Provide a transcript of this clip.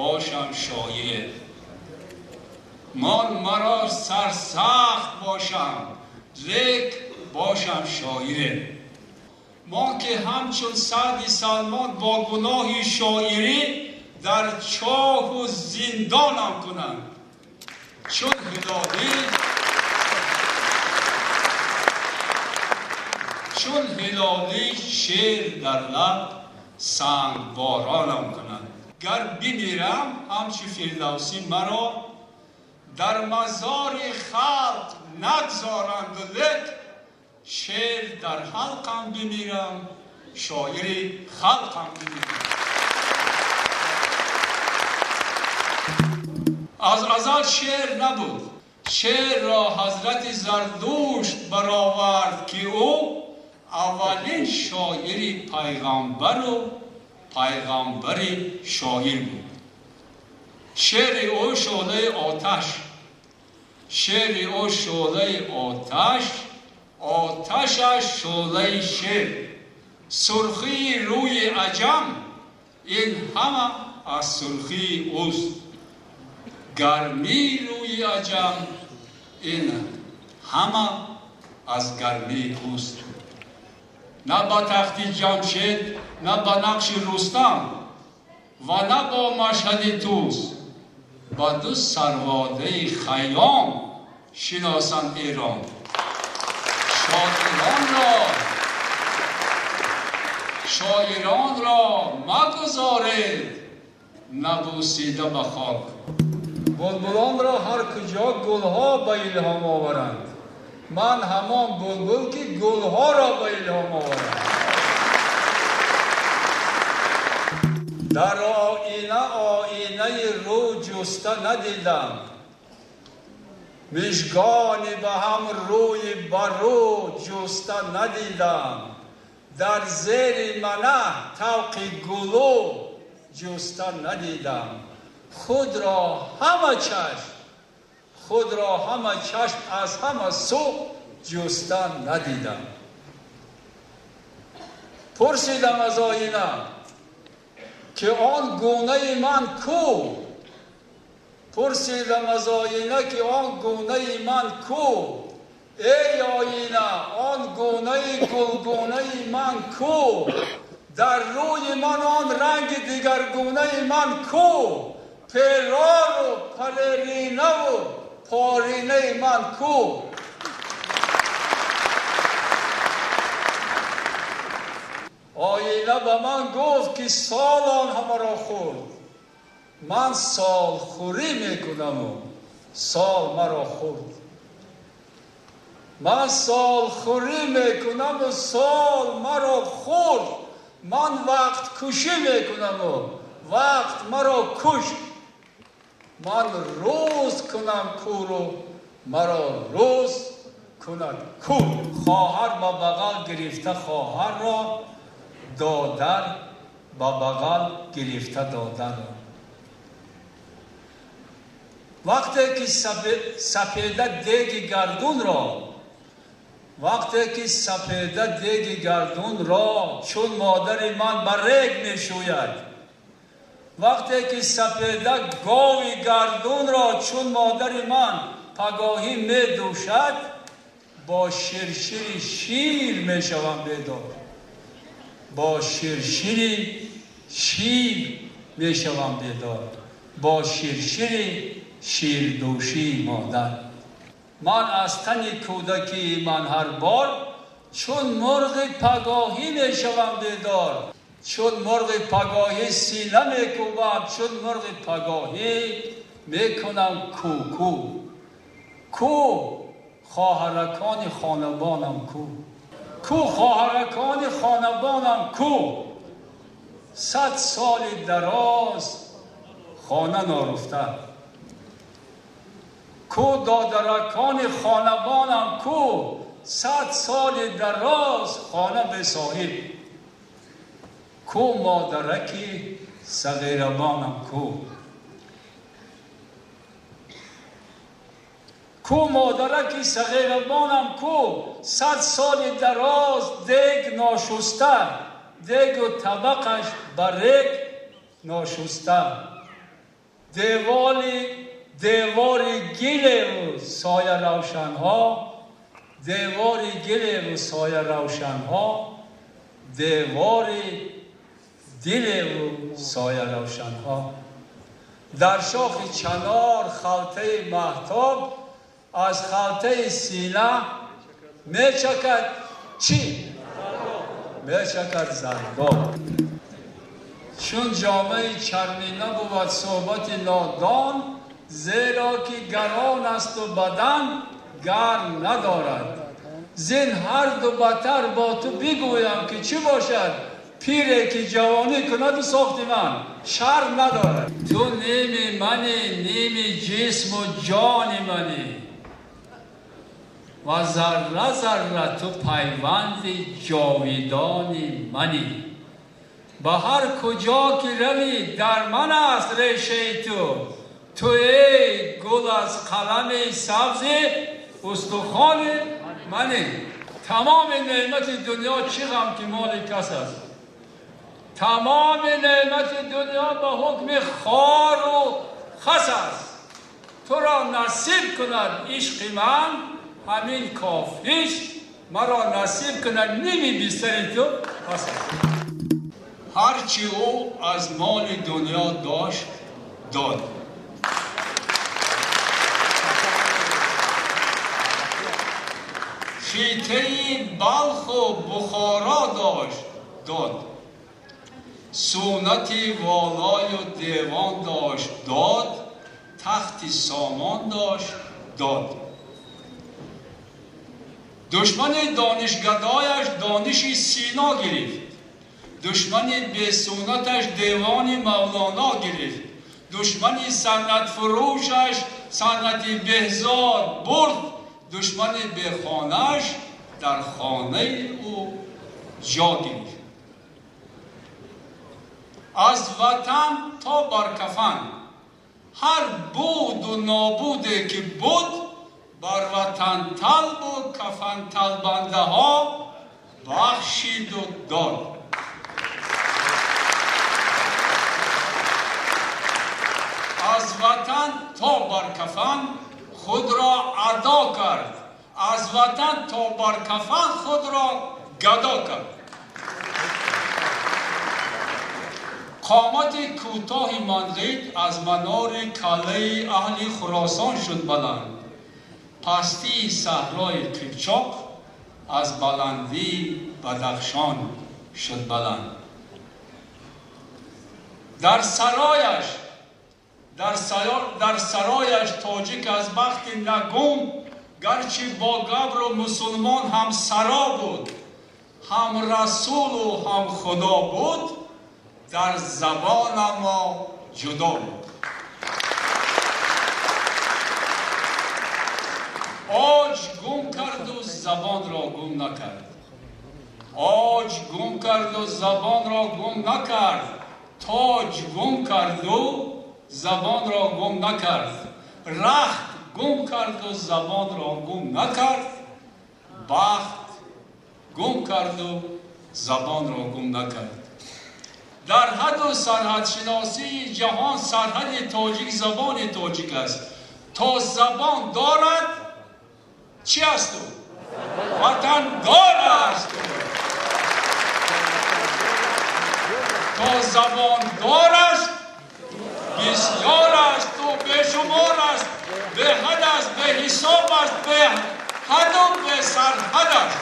бошам шоир. Ман маро сарсахт бошам, лек бошам шоир. Ман ки ҳамчун Саъди Салмон бо гуноҳи шоирӣ дар чоҳу зиндонам кунанд. Чун ҳилолӣ чун ҳилолӣ шеър дар лаб сангборонам кунанд. Гар бимирам ҳамчу Фирдавсӣ маро дар мазори халқ нагзоранд, лек шеър дар ҳалқам бимирам, шоири халқам бимирам. Аз азал шеър набуд. Шеърро ҳазрати Зардушт баровард, ки ӯ аввалин шоири пайғамбару пайғамбари шоир буд. Шеъри ӯ шӯълаи оташ, шеъри ӯ шӯълаи оташ, оташаш шӯълаи шеър. Сурхии рӯи аҷам ин ҳама аз сурхии ӯст. Гармии рӯи аҷам ин ҳама аз гармии ӯст. На ба тахти Ҷамшед, на ба нақши Рустам ва на бо машҳади Тӯс, ба ду сарводаи Хайём шиносанд Эрон. Шоиронро, шоиронро магузоред набусида ба хок. Булбулонро ҳар куҷо гулҳо ба илҳом оваранд, ман ҳамон булбул, ки гулҳоро ба илҳом оварам. Дар оина оинаи рӯ ҷуста надидам, мижгони ба ҳам рӯи ба рӯ ҷуста надидам. Дар зери мана тавқи гулӯ ҷуста надидам. Худро ҳама чашм, худро ҳама чашм аз ҳама сӯ ҷуста надидам. Пурсидам аз оина, ки он гунаи ман ку? Пурсидам аз оина, ки он гунаи ман ку? Эй оина, он гунаи гулгунаи ман ку? Дар рӯи ман он ранги дигаргунаи ман ку? Перору пареринаву поринаи ман ку? Оина ба ман гуфт, ки сол он ҳамаро хӯрд, ман солхӯрӣ мекунаму сол маро хӯрд. Ман солхӯрӣ мекунаму сол маро хӯрд. Ман вақткушӣ мекунаму вақт маро кушт. Ман рӯз кунам кӯру маро рӯз кунад кӯр. Хоҳар ба бағал гирифта хоҳарро, додар ба бағал гирифта додарро. Вақте ки сапеда деги гардунро, вақте ки сапеда деги гардунро чун модари ман ба рег мешӯяд, вақте ки сапеда гови гардунро чун модари ман пагоҳӣ медӯшад, бо ширшири шир мешавам бедор, бо ширшири шир мешавам бедор, бо ширшири ширдӯшии модар. Ман аз тани кӯдакии ман ҳар бор чун мурғи пагоҳӣ мешавам бедор. Чун мурғи пагоҳӣ сина мекӯбам, чун мурғи пагоҳӣ мекунам кӯку. Ку хоҳаракони хонабонам ку? Ку хоҳаракони хонабонам ку? 100 соли дароз хона нарафта. Ку додаракони хонабонам ку? 100 соли дароз хона бесоҳиб. Ку модараки сағирабонам ку? Ку модараки сағирабонам ку? 100 соли дароз дег ношуста, дегу табақаш ба рег ношуста. Девори гилеву сояравшанҳо, девори гилеву сояравшанҳо, девори дилеву сояравшанҳо. Дар шохи чанор халтаи маҳтоб, аз халтаи сина мечакад чӣ? Мечакад зардоб. Чун ҷомаи чармӣ набувад суҳбати нодон, зеро ки гарон асту бадан гарм надорад. Зин ҳарду батар бо ту бигӯям, ки чӣ бошад пире ки ҷавонӣ кунаду сохти ман шарм надорад. Ту ними мани, ними ҷисму ҷони мани, ва зарра зарра ту пайванди ҷовидони мани. Ба ҳар куҷо ки равӣ, дар ман аст решаи ту. Ту эй гул аз қалами сабзи устухони мани. Тамоми неъмати дунё чӣ ғам ки моли кас аст. Тамоми неъмати дунё ба ҳукми хору хас аст. Туро насиб кунад ишқи ман, ҳамин кофист. Маро насиб кунад ними бистари ту, бас аст. Ҳарчи ӯ аз моли дунё дошт, дод. Хитаи Балху Бухоро дошт, дод. Сунати волою девон дошт, дод. Тахти сомон дошт, дод. Душмани донишгадояш дониши Сино гирифт. Душмани бесунаташ девони Мавлоно гирифт. Душмани санъатфурӯшаш санъати Беҳзод бурд. Душмани бехонааш дар хонаи ӯ ҷо гирифт. Аз ватан то бар кафан ҳар буду нобуде ки буд, бар ватанталбу кафанталбандаҳо бахшиду дод. Аз ватан то бар кафан худро адо кард, аз ватан то бар кафан худро гадо кард. Қомати кӯтоҳи Манғит аз манори каллаи аҳли Хуросон шуд баланд. Пастии саҳрои Қипчоқ аз баландии Бадахшон шуд баланд. Дар сарояш тоҷик аз бахти нагум, гарчи бо габру мусулмон ҳам саро буд, ҳам расулу ҳам худо буд, дар забонамо ҷудо буд. Оҷ гум карду забонро гум накард. Оҷ гум карду забонро гум накард. Тоҷ гум карду забонро гум накард. Рахт гум карду забонро гум накард. Бахт гум карду забонро гум накард. Дар ҳаду сарҳадшиносии ҷаҳон сарҳади тоҷик забони тоҷик аст. То забон дорад, чӣ асту? Ватандор аст. То забон дораст, бисёр асту бешумор аст, беҳад аст, беҳисоб аст, беҳаду бесарҳад аст.